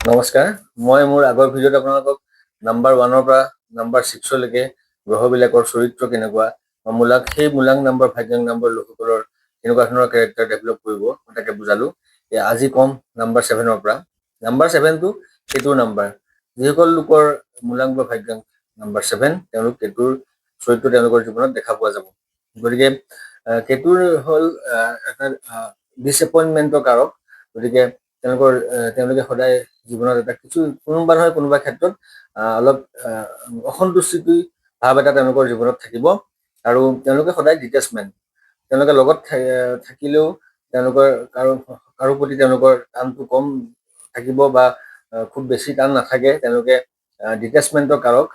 নমস্কাৰ। মই মোৰ আগৰ ভিডিঅ'ত আপোনালোকক নাম্বাৰ 1ৰ পৰা নাম্বাৰ 6লৈকে গ্ৰহবিলাকৰ চৰিত্ৰ কেনেকুৱা বা মূলাংক, সেই মূলাংক নাম্বাৰ, ভাগ্যাংক নাম্বাৰ লোকসকলৰ কেনেকুৱা ধৰণৰ কেৰেক্টাৰ ডেভেলপ কৰিব, মই তাকে বুজালো। আজি ক'ম নাম্বাৰ 7ৰ পৰা। নাম্বাৰ 7টো কেতুৰ নাম্বাৰ। যিসকল লোকৰ মূলাংক বা ভাগ্যাংক নাম্বাৰ 7, তেওঁলোক কেতুৰ চৰিত্ৰ তেওঁলোকৰ জীৱনত দেখা পোৱা যাব। গতিকে কেতুৰ হ'ল এটা ডিচএপইণ্টমেণ্টৰ কাৰক। গতিকে তেওঁলোকে সদায় জীৱনত এটা কিছু কোনোবা নহয় কোনোবা ক্ষেত্ৰত অলপ অসন্তুষ্টি ভাৱ এটা তেওঁলোকৰ জীৱনত থাকিব আৰু তেওঁলোকে সদায় ডিটেচমেণ্ট। তেওঁলোকে লগত থাকিলেও তেওঁলোকৰ কাৰো কাৰো প্ৰতি তেওঁলোকৰ টানটো কম থাকিব বা খুব বেছি টান নাথাকে। তেওঁলোকে ডিটেচমেণ্টৰ কাৰক।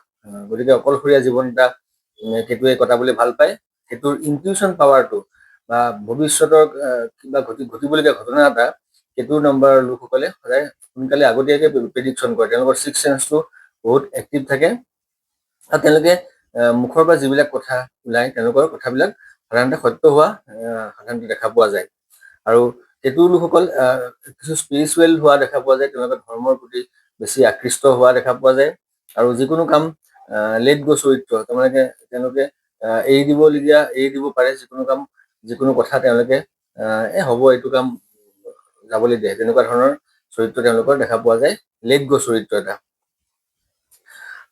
গতিকে অকলশৰীয়া জীৱন এটা কেতুৱে কটাবলৈ ভাল পায়। কেতুৰ ইনটিউশ্যন পাৱাৰটো বা ভৱিষ্যতৰ কিবা ঘটিবলগীয়া ঘটনা এটা কেতুৰ নম্বৰৰ লোকসকলে সদায় সোনকালে আগতীয়াকৈ প্ৰেডিকশ্যন কৰে। তেওঁলোকৰ ছিক্স চেন্সটো বহুত এক্টিভ থাকে আৰু তেওঁলোকে মুখৰ পৰা যিবিলাক কথা ওলায়, তেওঁলোকৰ কথাবিলাক সাধাৰণতে সত্য হোৱা সাধাৰণতে দেখা পোৱা যায়। আৰু কেতুৰ লোকসকল কিছু স্পিৰিচুৱেল হোৱা দেখা পোৱা যায়। তেওঁলোকে ধৰ্মৰ প্ৰতি বেছি আকৃষ্ট হোৱা দেখা পোৱা যায় আৰু যিকোনো কাম লেট গ' চৰিত্ৰ। তাৰমানে তেওঁলোকে এৰি দিবলগীয়া এৰি দিব পাৰে। যিকোনো কাম, যিকোনো কথা তেওঁলোকে এই হ'ব, এইটো কাম যাবলৈ দিয়ে, তেনেকুৱা ধৰণৰ চৰিত্ৰ তেওঁলোকৰ দেখা পোৱা যায়, লেট গ' চৰিত্ৰ এটা।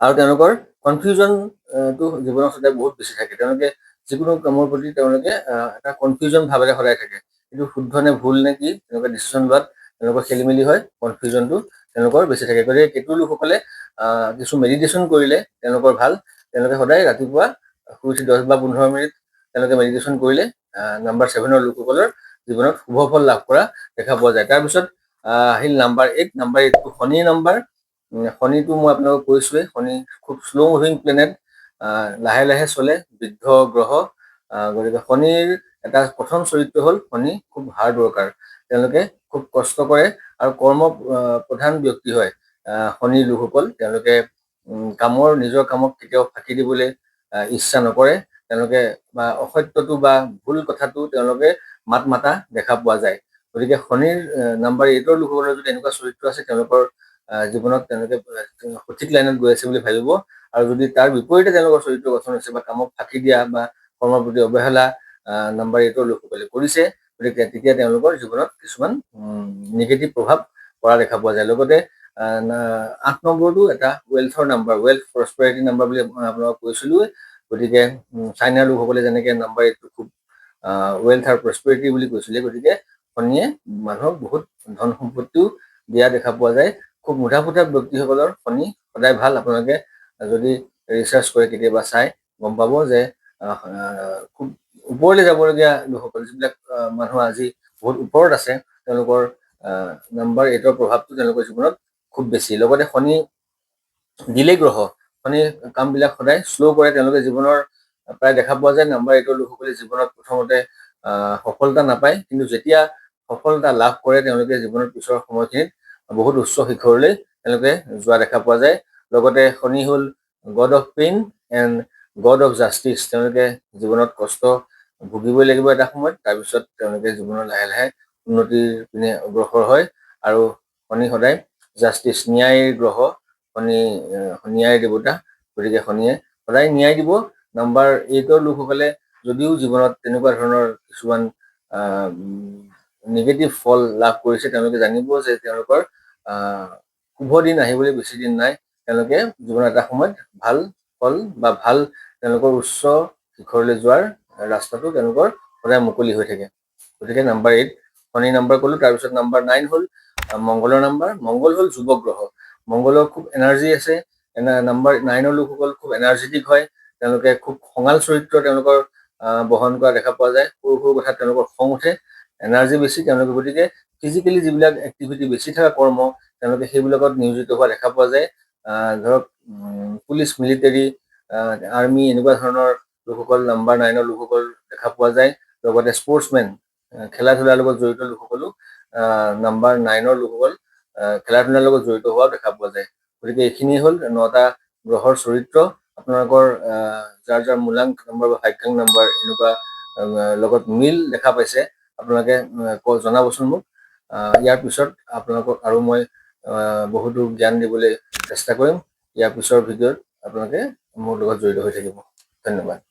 আৰু তেওঁলোকৰ কনফিউজনটো জীৱনত সদায় বহুত বেছি থাকে। তেওঁলোকে যিকোনো কামৰ প্ৰতি তেওঁলোকে এটা কনফিউজন ভাৱেৰে সদায় থাকে। এইটো শুদ্ধ নে ভুল নে কি, তেওঁলোকে ডিচিশ্যন লোৱাত তেওঁলোকৰ খেলি মেলি হয়। কনফিউজনটো তেওঁলোকৰ বেছি থাকে। গতিকে কেতুৰ লোকসকলে কিছু মেডিটেশ্যন কৰিলে তেওঁলোকৰ ভাল। তেওঁলোকে সদায় ৰাতিপুৱা শুই উঠি 10 বা 15 মিনিট তেওঁলোকে মেডিটেশ্যন কৰিলে নাম্বাৰ 7ৰ লোকসকলৰ জীৱনত শুভ ফল লাভ কৰা দেখা পোৱা যায়। তাৰপিছত আহিল নাম্বাৰ 8। নাম্বাৰ 8টো শনিৰ নাম্বাৰ। শনিটো মই আপোনালোকক কৈছোৱেই, শনি খুব শ্ল' মুভিং প্লেনেট, লাহে লাহে চলে, বৃদ্ধ গ্ৰহ। গতিকে শনিৰ এটা প্ৰথম চৰিত্ৰ হ'ল শনি খুব হাৰ্ড ৱৰ্কাৰ। তেওঁলোকে খুব কষ্ট কৰে আৰু কৰ্ম প্ৰধান ব্যক্তি হয় শনিৰ লোকসকল। তেওঁলোকে নিজৰ কামক কেতিয়াও ফাঁকি দিবলৈ ইচ্ছা নকৰে। তেওঁলোকে বা অসত্যটো বা ভুল কথাটো তেওঁলোকে মাত মাতা দেখা পোৱা যায়। গতিকে শনিৰ নাম্বাৰ 8ৰ লোকসকলৰ যদি এনেকুৱা চৰিত্ৰ আছে, তেওঁলোকৰ জীৱনত তেওঁলোকে সঠিক লাইনত গৈ আছে বুলি ভাবিব। আৰু যদি তাৰ বিপৰীতে তেওঁলোকৰ চৰিত্ৰ গঠন হৈছে বা কামক ফাঁকি দিয়া বা কৰ্মৰ প্ৰতি অৱহেলা নাম্বাৰ 8ৰ লোকসকলে কৰিছে, গতিকে তেতিয়া তেওঁলোকৰ জীৱনত কিছুমান নিগেটিভ প্ৰভাৱ পৰা দেখা পোৱা যায়। লগতে 8 নম্বৰটো এটা ৱেলথৰ নাম্বাৰ, ৱেলথ প্ৰস্পেৰিটি নাম্বাৰ বুলি মই আপোনালোকক কৈছিলোঁৱে। গতিকে চাইনাৰ লোকসকলে যেনেকে নাম্বাৰ 8টো খুব ৱেলথ আৰু প্ৰস্পেৰিটি বুলি কৈছিলে, গতিকে শনিয়ে মানুহক বহুত ধন সম্পত্তিও দিয়া দেখা পোৱা যায়। খুব মুধা ফুটা ব্যক্তিসকলৰ শনি সদায় ভাল। আপোনালোকে যদি ৰিচাৰ্চ কৰে, কেতিয়াবা চাই গম পাব যে খুব ওপৰলৈ যাবলগীয়া লোকসকল, যিবিলাক মানুহ আজি বহুত ওপৰত আছে, তেওঁলোকৰ নাম্বাৰ 8ৰ প্ৰভাৱটো তেওঁলোকৰ জীৱনত খুব বেছি। লগতে শনি দিলে গ্ৰহ, শনিৰ কামবিলাক সদায় শ্ল' কৰে। তেওঁলোকে জীৱনৰ প্ৰায় দেখা পোৱা যায়, নাম্বাৰ 8ৰ লোকসকলে জীৱনত প্ৰথমতে সফলতা নাপায়, কিন্তু যেতিয়া সফলতা লাভ কৰে, তেওঁলোকে জীৱনৰ পিছৰ সময়খিনিত বহুত উচ্চ শিখৰলৈ তেওঁলোকে যোৱা দেখা পোৱা যায়। লগতে শনি হ'ল god of pain and god of justice। তেওঁলোকে জীৱনত কষ্ট ভুগিবই লাগিব এটা সময়ত, তাৰপিছত তেওঁলোকে জীৱনৰ লাহে লাহে উন্নতিৰ পিনে অগ্ৰসৰ হয়। আৰু শনি সদায় জাষ্টিচ, ন্যায়ৰ গ্ৰহ। শনি ন্যায়ৰ দেৱতা। গতিকে শনিয়ে সদায় ন্যায় দিব। নাম্বাৰ 8ৰ লোকসকলে যদিও জীৱনত তেনেকুৱা ধৰণৰ কিছুমান নিগেটিভ ফল লাভ কৰিছে, তেওঁলোকে জানিব যে তেওঁলোকৰ শুভ দিন আহিবলৈ বেছি দিন নাই। তেওঁলোকে জীৱনৰ এটা সময়ত ভাল ফল বা ভাল তেওঁলোকৰ উচ্চ শিখৰলৈ যোৱাৰ ৰাস্তাটো তেওঁলোকৰ সদায় মুকলি হৈ থাকে। গতিকে নাম্বাৰ 8 শনিৰ নাম্বাৰ ক'লো। তাৰপিছত নাম্বাৰ 9 হ'ল মংগলৰ নাম্বাৰ। মংগল হ'ল যুৱক গ্ৰহ। মংগলৰ খুব এনাৰ্জি আছে। নাম্বাৰ 9ৰ লোকসকল খুব এনাৰ্জেটিক হয়। তেওঁলোকে খুব খঙাল চৰিত্ৰ তেওঁলোকৰ বহন কৰা দেখা পোৱা যায়। সৰু সৰু কথাত তেওঁলোকৰ খং উঠে, এনাৰ্জি বেছি তেওঁলোকে। গতিকে ফিজিকেলি যিবিলাক এক্টিভিটি বেছি থকা কৰ্ম, তেওঁলোকে সেইবিলাকত নিয়োজিত হোৱা দেখা পোৱা যায়। ধৰক পুলিচ, মিলিটাৰী, আৰ্মি, এনেকুৱা ধৰণৰ লোকসকল নাম্বাৰ 9ৰ লোকসকল দেখা পোৱা যায়। লগতে স্পৰ্টছমেন, খেলা ধূলাৰ লগত জড়িত লোকসকলো, নাম্বাৰ 9ৰ লোকসকল খেলা ধূলাৰ লগত জড়িত হোৱাও দেখা পোৱা যায়। গতিকে এইখিনি হ'ল নটা গ্ৰহৰ চৰিত্ৰ। আপোনালোকৰ যাৰ যাৰ মূলাংক নম্বৰ বা ভাগ্যাংক নম্বৰ এনেকুৱা লগত মিল দেখা পাইছে, আপোনালোকে জনাবচোন মোক। ইয়াৰ পিছত আপোনালোকক আৰু মই বহুতো জ্ঞান দিবলৈ চেষ্টা কৰিম। ইয়াৰ পিছৰ ভিডিঅ'ত আপোনালোকে মোৰ লগত জড়িত হৈ থাকিব। ধন্যবাদ।